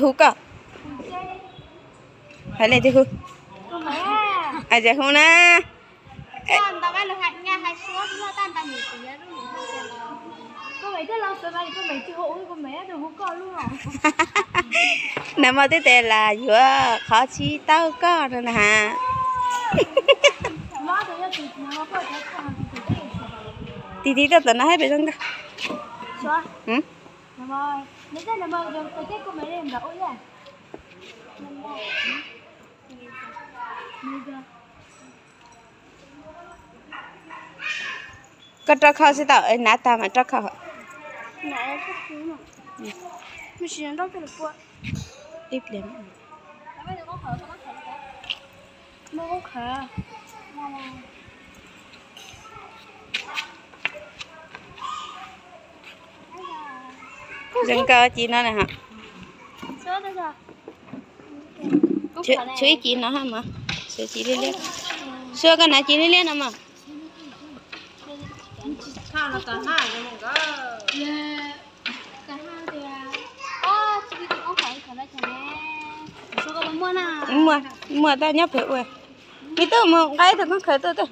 Hu koj. Hais li twg hu? Ais, hu na. Nag hmo twb tes las yuav qhov tsis tau koj no na. Tiv tiv toj tom no hab pem zoo nkauj. Koj rau khau xwb tau, hnav tag mas rau khau. Ib pliag. Zoo nkauj ci no na. Tshuav ib ci no mas, tshuav ci liab liab. Sua koj hnav ci liab liab no mas. Muaj, muaj tab nyob pem ua. Me tub mus nqa ib tug koob khaws tuaj tub.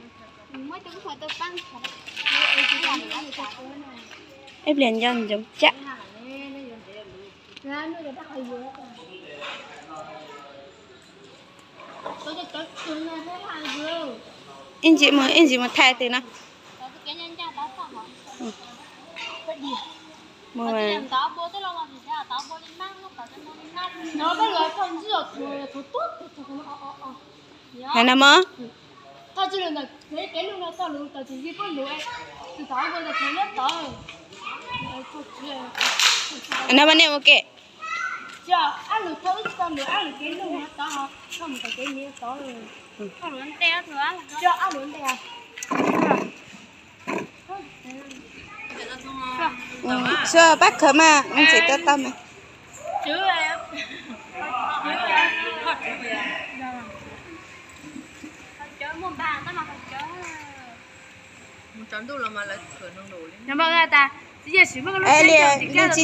Ib pliag nco ntsoov tsam. Ib ntsis mus, ib ntsis mus thaij tus no. Hais no mog. No mas nej ua ke. Sua pab khawv mas, ntxim tau tau mas.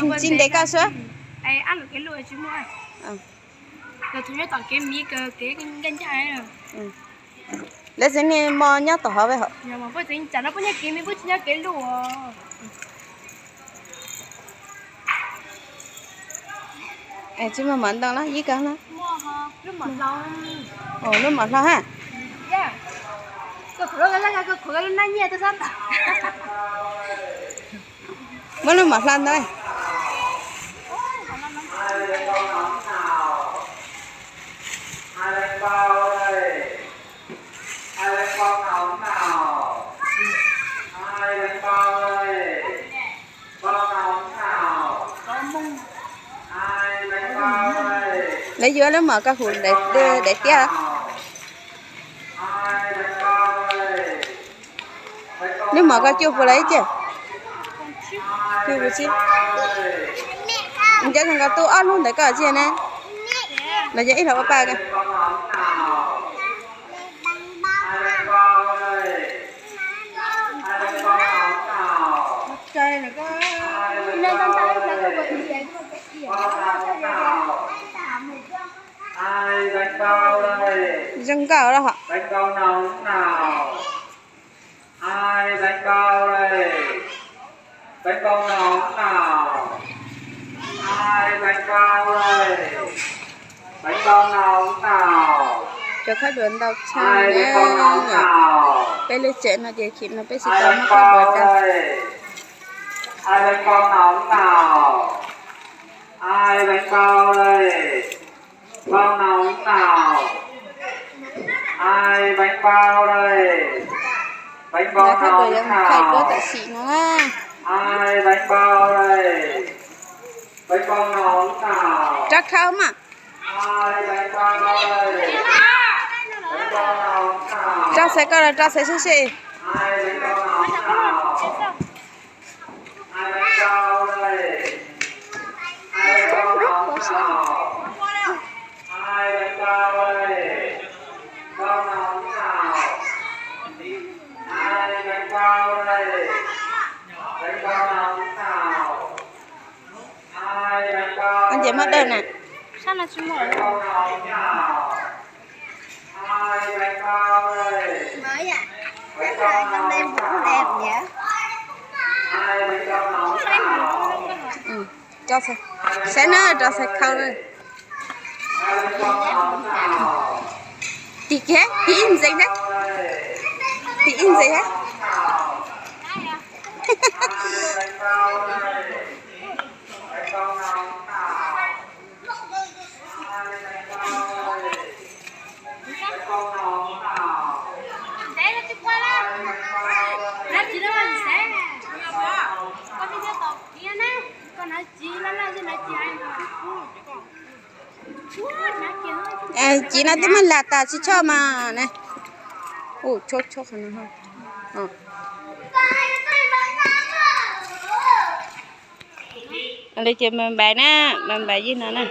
Tsis ntev koj suab. Lawv tsev neeg mos nyob tom hov ve hov. Tsis muaj mov ntoo los yib kawg na. Lub mom hlob ha. Muab lub mom hlob ntawd. Lawv yuav lub mom koj hu daim tiab. Lub mom koj cuaj puas los ib ce? Cuaj puas tsib. Nco koj tub ob lub ntawd koj tsis ne? Los yog ib los ua paj koj. Zoo nkauj los hos. Cov khab duas ntau tshaj na. Peb lub tsev no ces khim no peb tsis tau muab khab duas da. Lawv khab duas yuav mus thaij duab tam sim no na. Rov khau mas. Rau xaiv koj los rau xaiv seb seb. Muab dawb na. Saib na, rau xav khau. Tim kiag, tim ib ntxeev thiab. Tim ib ntxeev thiab. Civ no twb muab lag tas tsis tshoj mas na. Ua tshoj tshoj qhov no. Li ces mas npais na, mas npais yij no na.